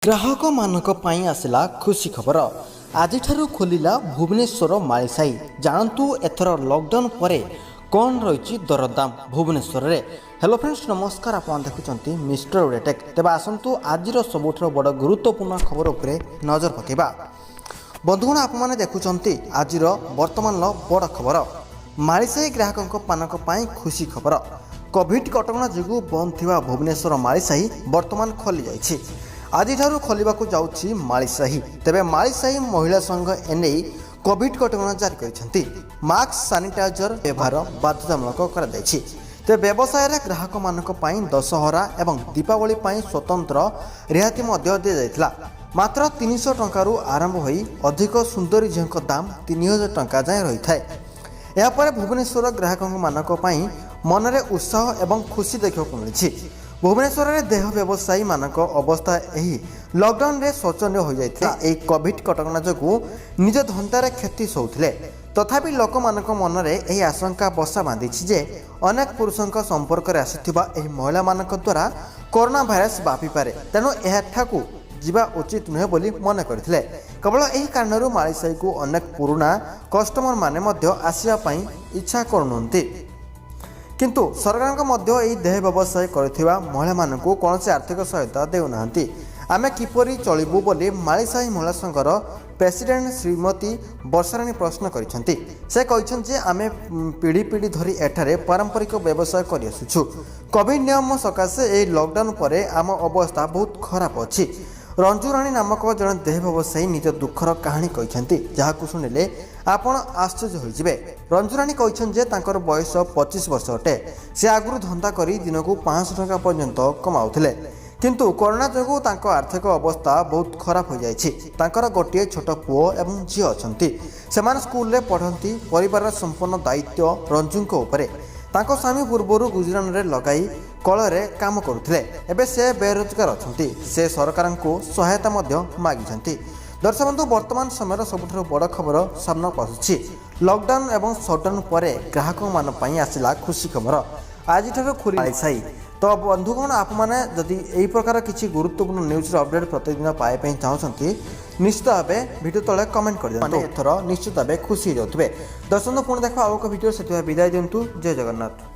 ଗ୍ରାହକମାନଙ୍କ ପାଇଁ ଆସିଲା ଖୁସି ଖବର। ଆଜିଠାରୁ ଖୋଲିଲା ଭୁବନେଶ୍ୱର ମାଳିସାହି। ଜାଣନ୍ତୁ, ଏଥର ଲକଡାଉନ୍ ପରେ କ'ଣ ରହିଛି ଦରଦାମ ଭୁବନେଶ୍ୱରରେ। ହ୍ୟାଲୋ ଫ୍ରେଣ୍ଡସ୍, ନମସ୍କାର। ଆପଣ ଦେଖୁଛନ୍ତି ମିଷ୍ଟର ଓଡ଼ିଆଟେକ୍। ତେବେ ଆସନ୍ତୁ, ଆଜିର ସବୁଠାରୁ ବଡ଼ ଗୁରୁତ୍ୱପୂର୍ଣ୍ଣ ଖବର ଉପରେ ନଜର ପକାଇବା। ବନ୍ଧୁଗଣ, ଆପଣମାନେ ଦେଖୁଛନ୍ତି ଆଜିର ବର୍ତ୍ତମାନର ବଡ଼ ଖବର। ମାଳିସାହି ଗ୍ରାହକଙ୍କ ମାନଙ୍କ ପାଇଁ ଖୁସି ଖବର। କୋଭିଡ୍ କଟକଣା ଯୋଗୁଁ ବନ୍ଦ ଥିବା ଭୁବନେଶ୍ୱର ମାଳିସାହି ବର୍ତ୍ତମାନ ଖୋଲି ଯାଇଛି। ଆଜିଠାରୁ ଖୋଲିବାକୁ ଯାଉଛି ମାଳିସାହି। ତେବେ ମାଳିସାହି ମହିଳା ସଂଘ ଏନେଇ କୋଭିଡ୍ କଟକଣା ଜାରି କରିଛନ୍ତି। ମାସ୍କ, ସାନିଟାଇଜର ବ୍ୟବହାର ବାଧ୍ୟତାମୂଳକ କରାଯାଇଛି। ତେବେ ବ୍ୟବସାୟରେ ଗ୍ରାହକମାନଙ୍କ ପାଇଁ ଦଶହରା ଏବଂ ଦୀପାବଳି ପାଇଁ ସ୍ୱତନ୍ତ୍ର ରିହାତି ମଧ୍ୟ ଦିଆଯାଇଥିଲା। ମାତ୍ର 300 ଟଙ୍କାରୁ ଆରମ୍ଭ ହୋଇ ଅଧିକ ସୁନ୍ଦରୀ ଝିଅଙ୍କ ଦାମ 3000 ଟଙ୍କା ଯାଏଁ ରହିଥାଏ। ଏହାପରେ ଭୁବନେଶ୍ୱର ଗ୍ରାହକମାନଙ୍କ ପାଇଁ ମନରେ ଉତ୍ସାହ ଏବଂ ଖୁସି ଦେଖିବାକୁ ମିଳିଛି। ଭୁବନେଶ୍ୱରରେ ଦେହ ବ୍ୟବସାୟୀମାନଙ୍କ ଅବସ୍ଥା ଏହି ଲକଡାଉନରେ ଶୋଚନୀୟ ହୋଇଯାଇଥିଲା। ଏହି କୋଭିଡ୍ କଟକଣା ଯୋଗୁଁ ନିଜ ଧନ୍ଦାରେ କ୍ଷତି ସହୁଥିଲେ। ତଥାପି ଲୋକମାନଙ୍କ ମନରେ ଏହି ଆଶଙ୍କା ବସା ବାନ୍ଧିଛି ଯେ ଅନେକ ପୁରୁଷଙ୍କ ସମ୍ପର୍କରେ ଆସିଥିବା ଏହି ମହିଳାମାନଙ୍କ ଦ୍ୱାରା କରୋନା ଭାଇରସ ବ୍ୟାପିପାରେ, ତେଣୁ ଏଠାକୁ ଯିବା ଉଚିତ ନୁହେଁ ବୋଲି ମନେ କରିଥିଲେ। କେବଳ ଏହି କାରଣରୁ ମାଳିସାହିକୁ ଅନେକ ପୁରୁଣା କଷ୍ଟମରମାନେ ମଧ୍ୟ ଆସିବା ପାଇଁ ଇଚ୍ଛା କରୁନାହାନ୍ତି। କିନ୍ତୁ ସରକାରଙ୍କ ମଧ୍ୟ ଏହି ଦେହ ବ୍ୟବସାୟ କରୁଥିବା ମହିଳାମାନଙ୍କୁ କୌଣସି ଆର୍ଥିକ ସହାୟତା ଦେଉନାହାନ୍ତି। ଆମେ କିପରି ଚଳିବୁ ବୋଲି ମାଳିସାହି ମହିଳା ସଂଘର ପ୍ରେସିଡେଣ୍ଟ ଶ୍ରୀମତୀ ବର୍ଷାରାଣୀ ପ୍ରଶ୍ନ କରିଛନ୍ତି। ସେ କହିଛନ୍ତି ଯେ ଆମେ ପିଢ଼ି ପିଢ଼ି ଧରି ଏଠାରେ ପାରମ୍ପରିକ ବ୍ୟବସାୟ କରିଆସୁଛୁ। କୋଭିଡ୍ ନିୟମ ସକାଶେ ଏହି ଲକଡାଉନ୍ ପରେ ଆମ ଅବସ୍ଥା ବହୁତ ଖରାପ ଅଛି। ରଞ୍ଜୁ ରାଣୀ ନାମକ ଜଣେ ଦେହ ବ୍ୟବସାୟୀ ନିଜ ଦୁଃଖର କାହାଣୀ କହିଛନ୍ତି, ଯାହାକୁ ଶୁଣିଲେ ଆପଣ ଆଶ୍ଚର୍ଯ୍ୟ ହୋଇଯିବେ। ରଞ୍ଜୁ ରାଣୀ କହିଛନ୍ତି ଯେ ତାଙ୍କର ବୟସ 25 ବର୍ଷ ଅଟେ। ସେ ଆଗରୁ ଧନ୍ଦା କରି ଦିନକୁ 500 ଟଙ୍କା ପର୍ଯ୍ୟନ୍ତ କମାଉଥିଲେ। କିନ୍ତୁ କରୋନା ଯୋଗୁଁ ତାଙ୍କ ଆର୍ଥିକ ଅବସ୍ଥା ବହୁତ ଖରାପ ହୋଇଯାଇଛି। ତାଙ୍କର ଗୋଟିଏ ଛୋଟ ପୁଅ ଏବଂ ଝିଅ ଅଛନ୍ତି। ସେମାନେ ସ୍କୁଲରେ ପଢ଼ନ୍ତି। ପରିବାରର ସମ୍ପୂର୍ଣ୍ଣ ଦାୟିତ୍ୱ ରଞ୍ଜୁଙ୍କ ଉପରେ। ତାଙ୍କ ସ୍ୱାମୀ ପୂର୍ବରୁ ଗୁଜୁରାଣରେ ଲଗାଇ କଳରେ କାମ କରୁଥିଲେ। ଏବେ ସେ ବେରୋଜଗାର ଅଛନ୍ତି। ସେ ସରକାରଙ୍କୁ ସହାୟତା ମଧ୍ୟ ମାଗିଛନ୍ତି। ଦର୍ଶକ ବନ୍ଧୁ, ବର୍ତ୍ତମାନ ସମୟର ସବୁଠାରୁ ବଡ଼ ଖବର ସାମ୍ନାକୁ ଆସୁଛି। ଲକଡାଉନ୍ ଏବଂ ସଟ୍ଡାଉନ୍ ପରେ ଗ୍ରାହକମାନଙ୍କ ପାଇଁ ଆସିଲା ଖୁସି ଖବର। ଆଜିଠାରୁ ଖୋଲି ସାହି। ତ ବନ୍ଧୁଗଣ, ଆପଣମାନେ ଯଦି ଏହି ପ୍ରକାର କିଛି ଗୁରୁତ୍ୱପୂର୍ଣ୍ଣ ନ୍ୟୁଜ୍ର ଅପଡ଼େଟ୍ ପ୍ରତିଦିନ ପାଇବା ପାଇଁ ଚାହୁଁଛନ୍ତି, ନିଶ୍ଚିତ ଭାବେ ଭିଡ଼ିଓ ତଳେ କମେଣ୍ଟ କରିଦିଅନ୍ତୁ। ଏଥର ନିଶ୍ଚିତ ଭାବେ ଖୁସି ହେଇଯାଉଥିବେ। ଦର୍ଶକ, ପୁଣି ଦେଖ ଆଉ ଏକ ଭିଡ଼ିଓ। ସେଥିପାଇଁ ବିଦାୟ ଦିଅନ୍ତୁ। ଜୟ ଜଗନ୍ନାଥ।